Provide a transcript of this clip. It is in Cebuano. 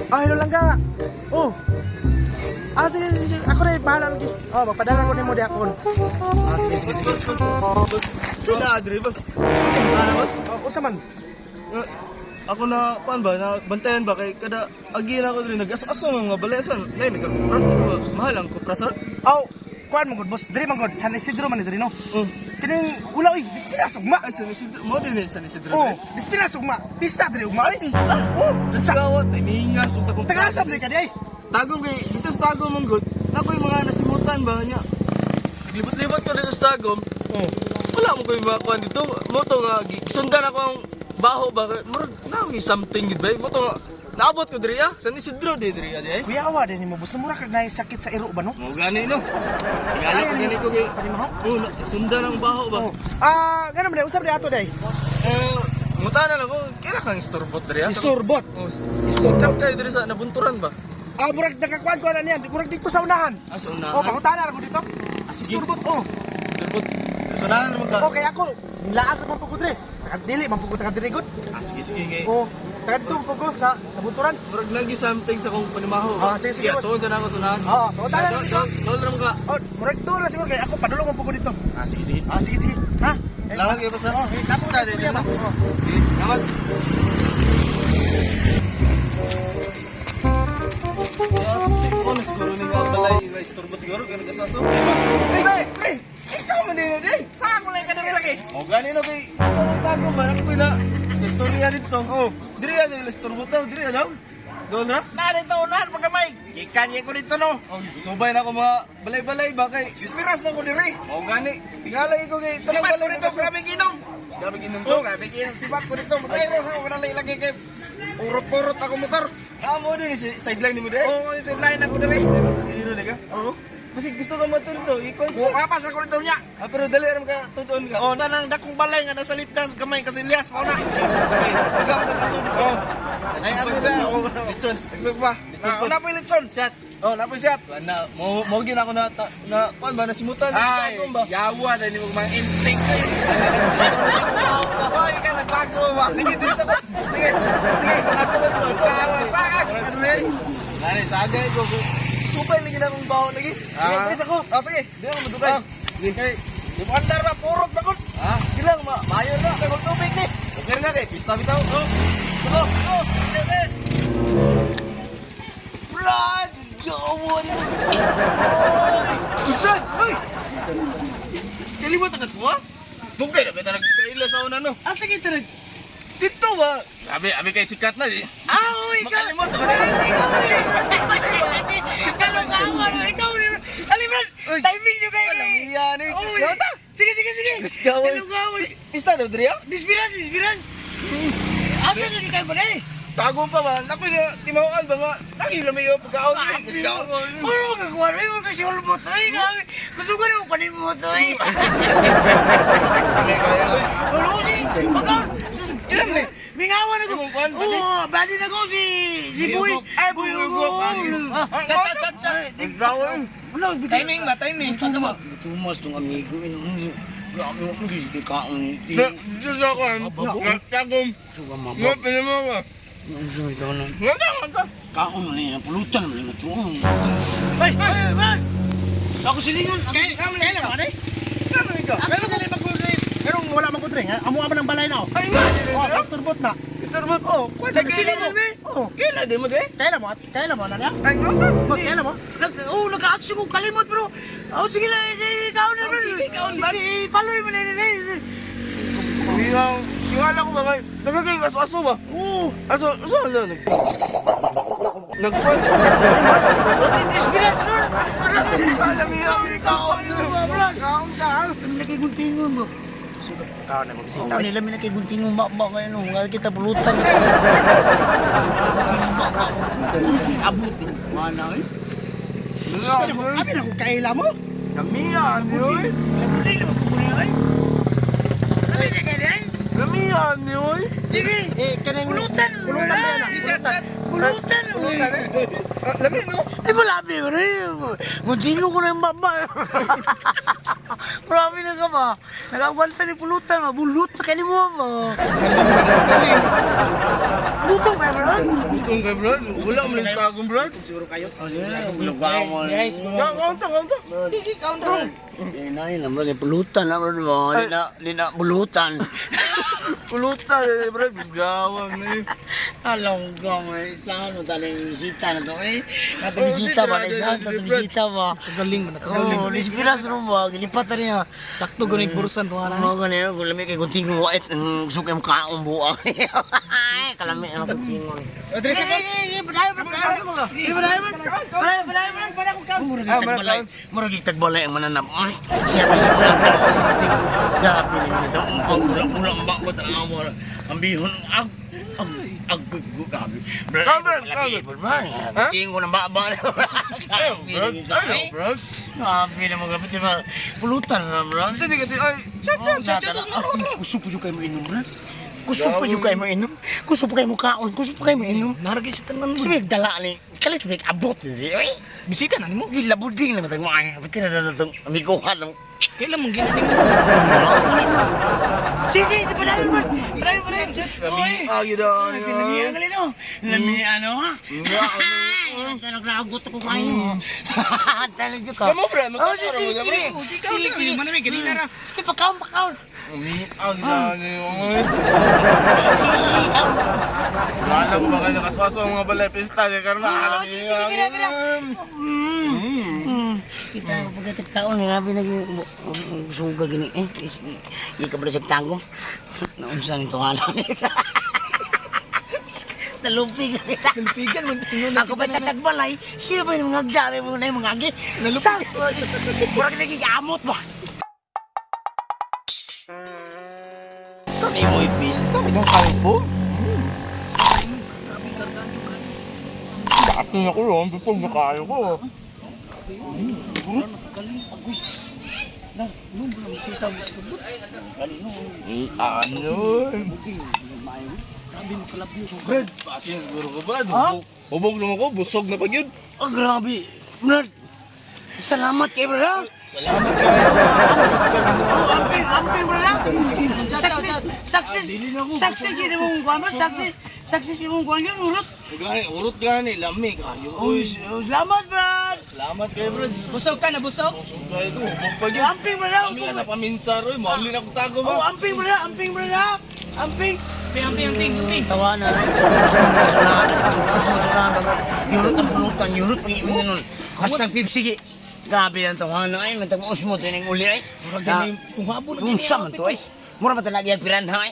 Ah, hello langga. Oh. Ah, sige, sige, sige. Ako rin, bahala lagi. Oh, magpadala ko nimo di akon. Ah, sige, sige, sige. Boss, boss, boss. Sila, Adri, boss. Ano, boss? Oh, unsa man? Nga, ako na, kuan ba, na bantayan ba, kay kada agi na ako diri, nag-aso-aso nga mga balay, saan? Nay, nagkakupras, sa ba? Mahal ang kupras, ha? Aw, kuan mo gud boss, diri man gud, San Isidro man ni diri no. Oh. Kining ula oy, dispinas ugma. Ay, San Isidro, mo din eh, San Isidro. Oh, dispinas ugma. Pista diri ugma. Ay, pista! Oh, sa Gawa, timingan ko sa kong taga-asa man ka di ay. Tagong kay, dito sa Tagum mong good, ako yung mga nasimutan ba niya. Naglibot-libot ko dito sa Tagum, Oh. wala mo ko yung mga kuan dito. Mo to nga, sundan ako ang baho ba, murag na yung something gid ba. Mo to nga, naabot ko diri ah, San Isidro di diri ah di ay. Kuya awa din nimo boss, mura kag naay sakit sa iro ba no? Mo gani no. Tingala ko gani ko kay Panimaho? Oh, sundan ang baho ba. Oh. Ah, ganun man, usab di ato day. Eh, ngutana lang ko, kila kang istorbot diri ah. Istorbot. Oh, istorbot kayo diri sa nabunturan ba? Ah, murag nakakuan ko na niyan, murag dito sa unahan. Ah, sa unahan. Oh, pangutana ra ko dito. Ah, sige. Istorbot, oh. Istorbot. Sa unahan naman ka. Okay, ako, nilaag ra man po ko diri. Taga dili man po ko taga diri gud. Ah, sige sige kay. Oh, taga dito man po ko sa nabunturan. Murag lagi something sa kong panimaho. Ah, sige, sige, boss. Tuon sa nako sa unahan. Oo, pangutana ra dito. Dol ra mo ka. Oh, murag doon ra siguro kay ako padulong man po ko dito. Ah, sige sige. Ah, sige sige. Ha? Salamat kayo, boss, ha? Oh, eh, tapos Basta, na dito na. Oh. Sige, salamat. Oh, na siguro ni nga balay nga istorbot siguro kay nagasaso. Pre, pre, ikaw man din eh. Sa ako lang ka diri lagi. Oh, gani na kay tago ba na na istorya dito. Oh, diri na istorbot daw, diri daw. Doon ra. Na dito unahan pa gamay. Gikan ko dito no. Oh, subay na ako mga balay-balay ba kay Ispiras man ko diri. Oh, gani. Tingalay ko kay Sibat ko dito grabe ginom. Grabe ginom Oh, grabe ginom sibat ko dito. Masayro sa ako nalay lagi kay urot-urot ako motor. Ah, mo din si sideline nimo dai. Oh, sideline ako diri. Zero na ka. Oo. Kasi gusto ka matulto, ikaw. Mo kapas ako dito niya. Ah, pero dali ram ka tutuon ka. Oh, tanang dakong balay nga nasa lipdan sa gamay kasi Elias mao na. Sige, taga ka kaso dito. Oh. Ay aso na. Oh, Litson. Nagsugba. Litson po. Na, na po yung litson. Shot. Oh, na po yung shot. Wala mo mo gin ako na ta, na kuan ba nasimutan Ay, sa ba. yawa na ni mo mga instinct. Hoy, ka nagbago ba? Sige, dili sa ko. Sige, sige. Ako ba to? Tawa sa ano eh? Nani sagay ko. Supay lagi na akong baho lagi. Sige, Ah. dili sa ko. Oh, sige. Di ako madugay. Ah. Kay, di mo andar ba purot na gud. Ah, sige lang ma maayo na. Sa kong tubig ni. Okay na kay pista bitaw. Oh. Go, go. Sige. Brad, go mo. Brad, oy. Kalimot ka sa Dugay na ba talaga kaila sa una no? Ah, sige talag. Dito ba? Abi, abi kay sikat na eh. Ah, oy, ikaw. Makalimot ka na. Ikaw ni. Ikaw ni. Ikaw ni. Ali bro, Uy. timing nyo kayo. Alam niya ni. Oy. Yota. Sige, sige, sige. Let's go. Kalugawan. Pista daw diri ah. Dispiras, dispiras. Asa na di kayo ba eh? Tagong pa ba? Naku na timawaan ba nga? Nakila may yung pagkaon. Let's go. Ano ka kuha? Ay, mo kasi ulbot. Ay, grabe. Gusto ko na mo kanimot. Ay. Ano si? Pagkaon. Mingawan ako. Imong kuwan, badi? Oo, badi na ko si si Boy. Ay, Boy Ugok. Ah, sige. Chat chat chat chat. Gawin. Wala, biti. Timing ba timing? Ano ba? Tumas tong amigo ino. Grabe mo di kaon di. Dito sa ako. Tagong. Suga mabab. Nga pinamo ba? Unsa ito na? Nga nga. Kaon na niya pulutan man na tuong. Ay, ay, ay. Ako silingon. Kaya, kaya lang ba? Nga Ako sa dali magkudre. Pero wala man kudre. Amo man ang balay na. oh. Ay nga. Oh, pastor bot na. Mr. Bot. Oh, kuwan na Nagsilingon, mo. Oh, Kailan di mo di? kailan mo? Kailan mo na niya? Ay nga. Boss, kailan mo? Nag oh, nag-action ko kalimot bro. Oh, sige lang, sige, ikaw na bro. Sige, paloy mo na na. Tingala tingala ko ba kay nagagay aso aso ba? Oo. Aso aso ano nag Nagkuwan. Dispiras bro. Alam niya Kaon Kaon ka. Nakiguntingon mo. Kaon na mo bisita. Oo, nila may nakiguntingon ba ba ngayon no. Nga kita pulutan. Abot mana eh. Abi na ko kaila mo. Namiya ni oy. Labutin na kukunin ay. Abi na kay dai. Namiya ni oy. Sige. Eh kanang Pulutan. Pulutan ba na? Pulutan. Pulutan. Pulutan. eh. Lami no. Ay malabi ko rin. Guntingon ko na yung baba. Grabe na ka ba? Nag-agwanta ni pulutan, mabulot na kayo mo ba? Gutom kayo, bro? Gutom kay Brad. Wala mo lang tagong Brad. Siguro kayo. Oh, yeah. Lugaw mo. Kaunta, kaunta. Gigi, counter. Inay naman ni pulutan na bro. Di na, di na bulutan. Pulutan eh, Brad. Bisgawan na eh. Alam ko, may saan mo taling bisita na to eh. Kato bisita ba? Saan kato bisita ba? Galing man. Oh, lispiras ro ba? Gilipat na niya. Sakto ganun bursan to ana. Mga ganyan, kung lamig kay kunting wait, gusto kayo makaong buang. Ay, kalami ang kuntingon. Adres ka. Murag tagbalay, murag tagbalay ang mananap. Ay, siya ba siya? Grabe ni nito. Ang ulang-ulang ba ko tanaw ang bihon ag ag ag grabe. Come, Brad, come. Ha? Tingo ng baba. Ayaw, Brad. Ayaw, Brad. Grabe na mga kapatid. Pulutan na, Brad. Hindi ka ay. Chat, chat, chat, chat. Gusto pa kayo mainom, Brad. Gusto pa yung kayo mainom. Gusto pa kayo mukaon. Gusto pa kayo mainom. Naragi sa tanan mo. Sabi, dala ni. Kalit may abot ni. Uy, Bisita na nimo. gilabuding naman tayong mga kapatid na itong amiguhan ng. Kailan mong ginating mo? Sige, sige, sige, palayo, Brad. Palayo, palayo. Lami, ah, yun na. Lami ang galino. Lami ano, ha? Naglagot ko kayo. Talaga ka. Kamu, Brad. Oh, sige, sige, sige. Sige, sige. Manami ganina ra. Sige, pakaon, pakaon. Umi, ah, yun na. Sige, sige. Wala ko ba kayo nakaswaso ang mga balay pista? Karon na, Ah, sige, sige, bira, bira. Kita ko pagkatagkaon, grabe naging suga gini eh. Hindi ka pala sa tanggo. Naunsa nito ka ni. Nalupig na kita. Nalpigan man tingon. Ako pa tatagbalay, siya pa yung mga gyari mo na yung mga agi. Nalupig. Murag naging amot ba? Saan imo ipista? May kang kalbo? Dati na ko yun, before nakayo ko. Ano? Grabe mo kalabyo. Brad, pasin siguro ko ba? Hubog naman ko, busog na pag yun. Oh, grabe. Brad, salamat kay brad. Salamat kayo. Oh, amping, amping brad. Success, success, success yun imong kuwan bro, success, success imong kuwan yun, urot. Gani, urot gani, lami kayo. Oh, Uy, salamat brad. salamat kayo, Brad. Busog ka na busog? Busog kayo ko, hubog pag yun. Amping brad. Kami nga sa paminsar, oy, mahal na akong tago Oh, ba? amping brad, amping brad. Amping. Amping amping amping amping. Tawa na. Tungos mo sa sunahan. Yurot ang pulutan, yurot ang iunin nun. Hashtag pipsigi. Grabe yan tawa na ay, matag usmo to ning uli ay. Murag gani kung habo na Kung sa man to ay. Mura man talaga yung piranha ay.